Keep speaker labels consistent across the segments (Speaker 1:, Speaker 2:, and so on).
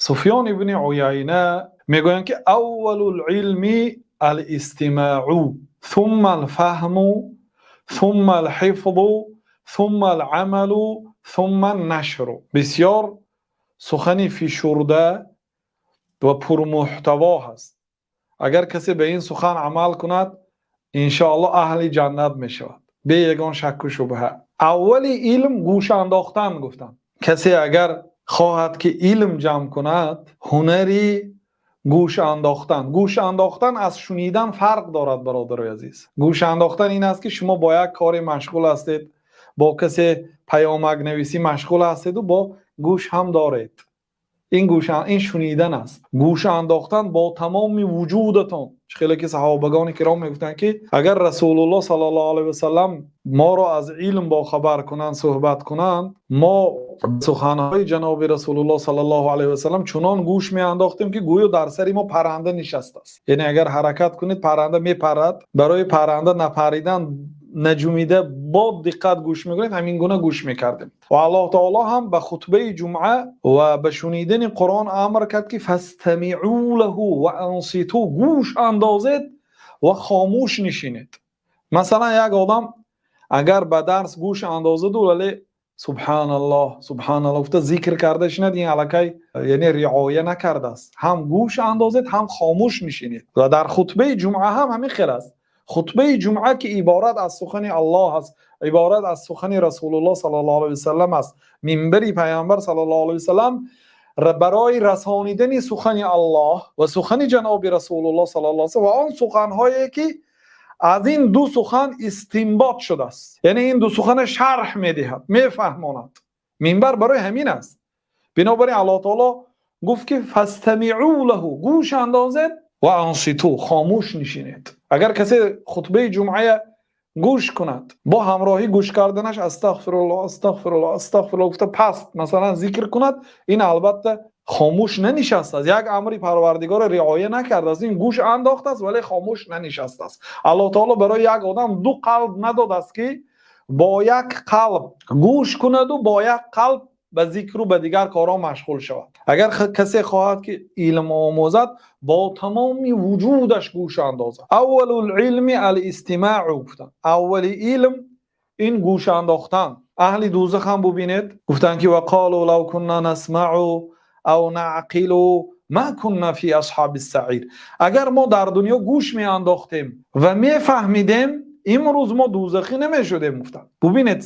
Speaker 1: Суфён ибни Уяйна мегӯянд, ки أول العلم الاستماع، ثم الفهم، ثم الحفظ، ثم العمل، ثم النشر. Бисёр сухани фишурда ва пурмуҳтаво ҳаст. Агар касе ба ин сухан амал кунад, иншоаллоҳ аҳли ҷаннат мешавад бе ягон шакку шубҳа. Аввали илм гӯш андохтан гуфтанд. Касе агар хоҳад, ки илм ҷамъ кунад, ҳунари гӯш андохтан. Гӯш андохтан аз шунидан фарқ дорад, бародарои азиз. Гӯш андохтан ин аст, ки шумо бо як коре машғул ҳастед, бо касе паёмакнависӣ машғул ҳастеду бо гӯш ҳам доред. Ин гӯш, ин шунидан аст. Гӯш андохтан бо тамоми вуҷудатон. Чӣ хеле ки саҳобагони киром мегуфтанд, ки агар Расулуллоҳ саллаллоҳу алайҳи васаллам моро аз илм бохабар кунанд, суҳбат кунанд, мо суханҳои ҷаноби Расулуллоҳ саллаллоҳу алайҳи васаллам чунон гӯш меандохтем, ки гӯё дар сари мо парранда нишастааст. Яъне агар ҳаракат кунед, парранда мепарад. Барои парранда напаридан наҷумида бо диққат гӯш мекунед, ҳамин гуна гӯш мекардем. Ва Аллоҳ таоло ҳам ба хутбаи ҷумъа ва ба шунидани Қуръон амр кард, ки فاستمعوا له وأنصتوا, гӯш андозед ва хомӯш нишинед. Масалан, як одам агар ба дарс гӯш андозаду, вале субҳаналлоҳ, субҳаналлоҳ гуфта зикр карда шинад, ин аллакай яъне риоя накардааст. Ҳам гӯш андозед, ҳам хомӯш нишинед. Ва дар хутбаи ҷумъа ҳам ҳамин хел аст. Хутбаи ҷумъа, ки иборат аз сухани Аллоҳ аст, иборат аз сухани Расулуллоҳ саллаллоҳу алайҳи васаллам аст, минбари Паямбар саллаллоҳу алайҳи васаллам барои расонидани сухани Аллоҳ ва сухани ҷаноби Расулуллоҳ саллаллоҳу алайҳи васаллам ва он суханҳое, ки аз ин ду сухан истинбот шудааст, яъне ин ду сухана шарҳ медиҳад, мефаҳмонад. Минбар барои ҳамин аст. Бинобар ин Аллоҳ таоло гуфт, ки فاستمعوا له, гӯш андозед, وأنصتوا, хомӯш нишинед. Агар касе хутбаи ҷумъая гӯш кунад, бо ҳамроҳӣ гӯш карданаш астағфируллоҳ, астағфируллоҳ, астағфируллоҳ гуфта паст масалан зикр кунад, ин албатта хомӯш нанишастааст, як амри Парвардигорро риоя накардааст. Ин гӯш андохтааст, вале хомӯш нанишастааст. Аллоҳ таоло барои як одам ду қалб надодааст, ки бо як қалб гӯш кунаду бо як қалб ба зикру ба дигар корҳо машғул шавад. Агар касе хоҳад, ки илм омӯзад, бо тамоми вуҷудаш гӯш андозад. أول العلم الاستماع гуфтанд, аввали илм ин гӯш андохтан. Аҳли дӯзах ҳам бубинед, гуфтанд, ки وقالوا لو كنا نسمع أو نعقل ما كنا في أصحاب السعير. Агар мо дар дунё гӯш меандохтем ва мефаҳмидем, имрӯз мо дӯзахӣ намешудем, гуфтанд. Бубинед,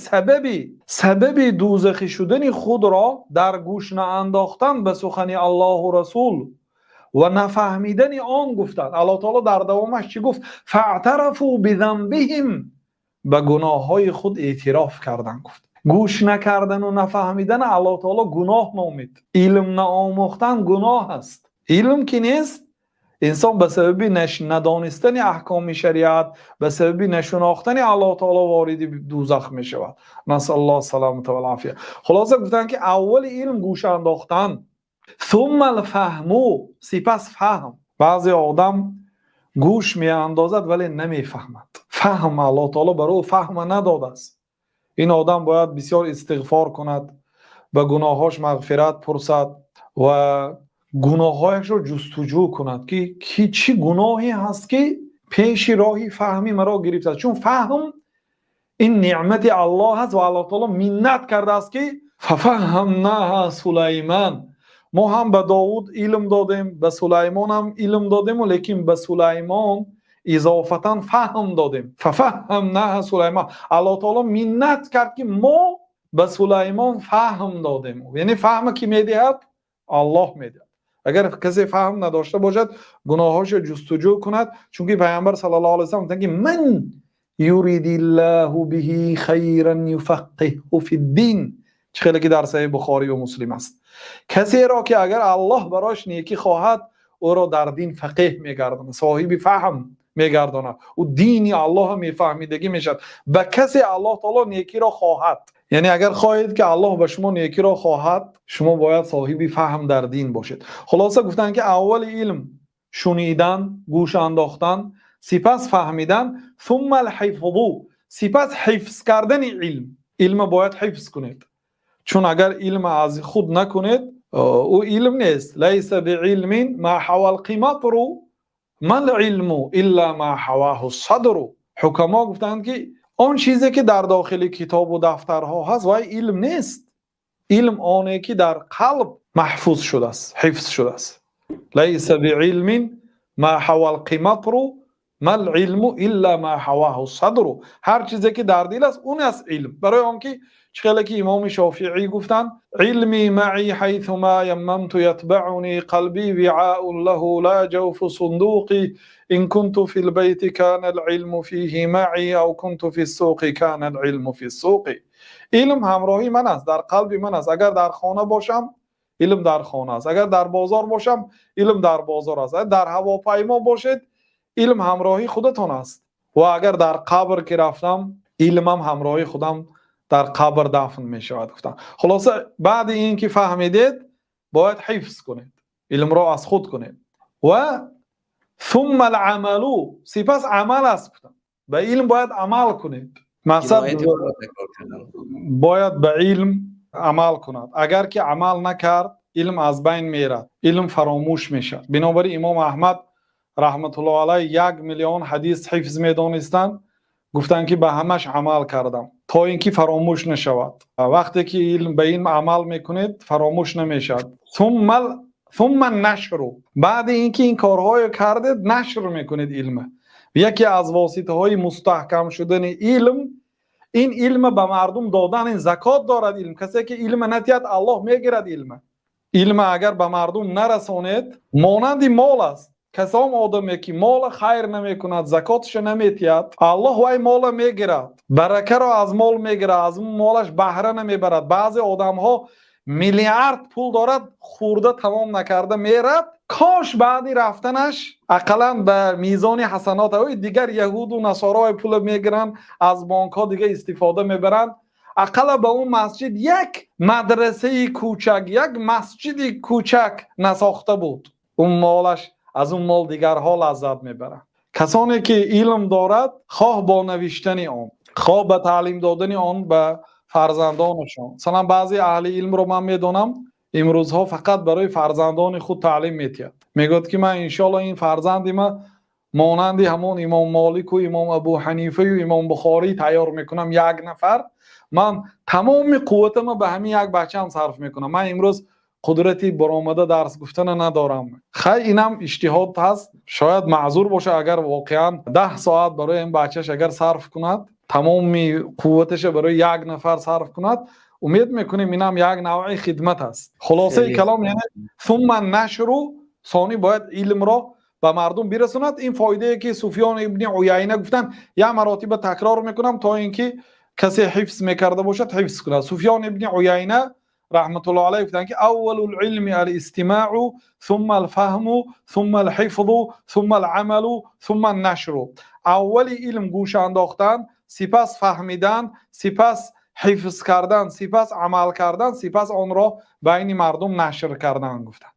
Speaker 1: сабаби дӯзахӣ шудани худро дар гӯш наандохтан ба сухани Аллоҳу Расул ва нафаҳмидани он гуфтанд. Аллоҳ таоло дар давомаш чӣ гуфт? فاعترفوا بذنبهم, ба гуноҳҳои худ эътироф карданд, гуфт. Гӯш накардану нафаҳмидан Аллоҳ таоло гуноҳ номид. Илм наомӯхтан гуноҳ аст. Илм ки нест, инсон ба сабаби надонистани аҳкоми шариат, ба сабаби нашунохтани Аллоҳ таоло вориди дӯзах мешавад. نسأل الله السلامة والعافية. Хулоса, гуфтанд, ки аввали илм гӯш андохтан, ثم الفهم, сипас фаҳм. Баъзе одам гӯш меандозад, вале намефаҳмад. Фаҳм, Аллоҳ таоло бар ӯ фаҳма надодааст. Ин одам бояд бисёр истиғфор кунад, ба гуноҳҳош мағфират пурсад ва гуноҳҳояшро ҷустуҷӯ кунад, ки чӣ гуноҳе ҳаст, ки пеши роҳи фаҳми маро гирифтааст. Чун фаҳм ин неъмати Аллоҳ аст ва Аллоҳ таоло миннат кардааст, ки ففهمناها سليمان. Мо ҳам ба Довуд илм додем, ба Сулаймон ҳам илм додему, лекин ба Сулаймон изофатан фаҳм додем. ففهمناها سليمان. Аллоҳ таоло миннат кард, ки мо ба Сулаймон фаҳм додем. Яъне фаҳма ки медиҳад? Аллоҳ медиҳад. Агар касе фаҳм надошта бошад, гуноҳҳошо ҷустуҷӯ кунад, чунки Пайғамбар саллаллоҳу алайҳи васаллам гуфтанд, ки من يرد الله به خيرا يفقهه في الدين. Чӣ хеле ки дар Саҳеҳи Бухорию Муслим аст, касеро ки агар Аллоҳ барояш некӣ хоҳад, ӯро дар дин фақеҳ мегардонад, соҳиби фаҳм мегардонад, ӯ дини Аллоҳа мефаҳмидагӣ мешавад. Ба касе Аллоҳ таоло некиро хоҳад, яъне агар хоҳед, ки Аллоҳ ба шумо некиро хоҳад, шумо бояд соҳиби фаҳм дар дин бошед. Хулоса, гуфтанд, ки аввали илм шунидан, гӯш андохтан, сипас фаҳмидан, ثم الحفظ, сипас ҳифз кардани илм. Илма бояд ҳифз кунед, чун агар илма аз худ накунед, Ӯ илм нест. ليس بعلم ما حوى القمطر ما العلم إلا ما حواه الصدر. Ҳукамо гуфтанд, ки он чизе ки дар дохили китоб ва дафтарҳо ҳаст, вой, илм нест. Илм оне ки дар қалб маҳфуз шудааст, ҳифз шудааст. ليس بعلم ما حوى القمطر ما العلم إلا ما حواه الصدر. Ҳар чизе ки дар дил аст, он аст илм. Барои он ки чӣ ки Имом Шофеъӣ гуфтанд: علمي معي حيثما يممت يتبعني، قلبي وعاء له لا جوف صندوقي، إن كنت في البيت كان العلم فيه معي أو كنت في السوق كان العلم في السوق. Илм ҳамроҳи ман аст, дар қалби ман аст. Агар дар хона бошам, илм дар хона аст, агар дар бозор бошам, илм дар бозор аст, агар дар ҳавопаймо бошед, илм ҳамроҳи худатон аст ва агар дар қабр ки рафтам, илмам ҳамроҳи худам дар қабр дафн мешавад, гуфтанд. Хулоса, баъд инки фаҳмидед, бояд ҳифз кунед, илмро аз худ кунед ва ثم العمل, сипас амал аст, гуфтанд. Ба илм бояд амал кунед. Мақсад, бояд ба илм амал кунад. Агар ки амал накард, илм аз байн меравад, илм фаромӯш мешавад. Бинобар ин Имом Аҳмад раҳматуллоҳи алайҳ 1 миллион ҳадис ҳифз медонистанд. Гуфтанд, ки ба ҳамаш амал кардам, то инки фаромӯш нашавад. Вақте ки илм ба илм амал мекунед, фаромӯш намешавад. ثم النشر. Баъд инки ин корҳоро кардед, нашр мекунед илма. Яке аз воситаҳои мустаҳкам шудани илм ин илм ба мардум додан, ин закот дорад илм. Касе ки илм надиҳад, Аллоҳ мегирад илма. Илма агар ба мардум нарасонед, монанди мол аст. Касом одаме ки мола хайр намекунад, закоташо наметиҳад, Аллоҳ вай мола мегирад, баракаро аз мол мегирад, аз молаш баҳра намебарад. Баъзе одамҳо миллиард пул дорад, хӯрда тамом накарда мерад. Кош баъди рафтанаш ақаллан ба мизони ҳасанот дигар яҳуду насорои пула мегиранд, аз бонкҳо дига истифода мебаранд, ақалла ба он масҷид як мадрасаи кӯчак, як масҷиди кӯчак насохта буд. Он молаш, аз он мол дигарҳо лаззат мебаранд. Касоне ки илм дорад, хоҳ бо навиштани он, хоҳ ба таълим додани он ба фарзандонашон. Масалан, баъзе аҳли илмро ман медонам, имрӯзҳо фақат барои фарзандони худ таълим метиҳад. Мегӯяд, ки ман иншоалло ин фарзанди ман монанди ҳамон Имом Молику, Имом Абу Ҳанифаю Имом Бухорӣ тайёр мекунам як нафар. Ман тамоми қувватама ба ҳамин як бачаам сарф мекунам, ман имрӯз қудрати баромада дарс гуфтана надорам. Хай, инам иҷтиҳод ҳаст, шояд маъзур бошад, агар воқеан 10 соат барои ин бачаш агар сарф кунад, тамоми қувваташа барои як нафар сарф кунад, умед мекунем, инам як навъи хидмат аст. Хулосаи калом, яъне ثم النشر, сонӣ бояд илмро ба мардум бирасонад. Ин фоидае ки Суфён ибни Уяйна гуфтанд, як маротиба такрор мекунам, то ин ки касе ҳифз мекарда бошад, ҳифз кунад. Суфён ибни Уяйна раҳматуллоҳ алайҳ гуфтанд, ки أول العلم الاستماع، ثم الفهم، ثم الحفظ، ثم العمل، ثم النشر. Аввали илм гӯш андохтан, сипас фаҳмидан, сипас ҳифз кардан, сипас амал кардан, сипас онро байни мардум нашр кардан, гуфтанд.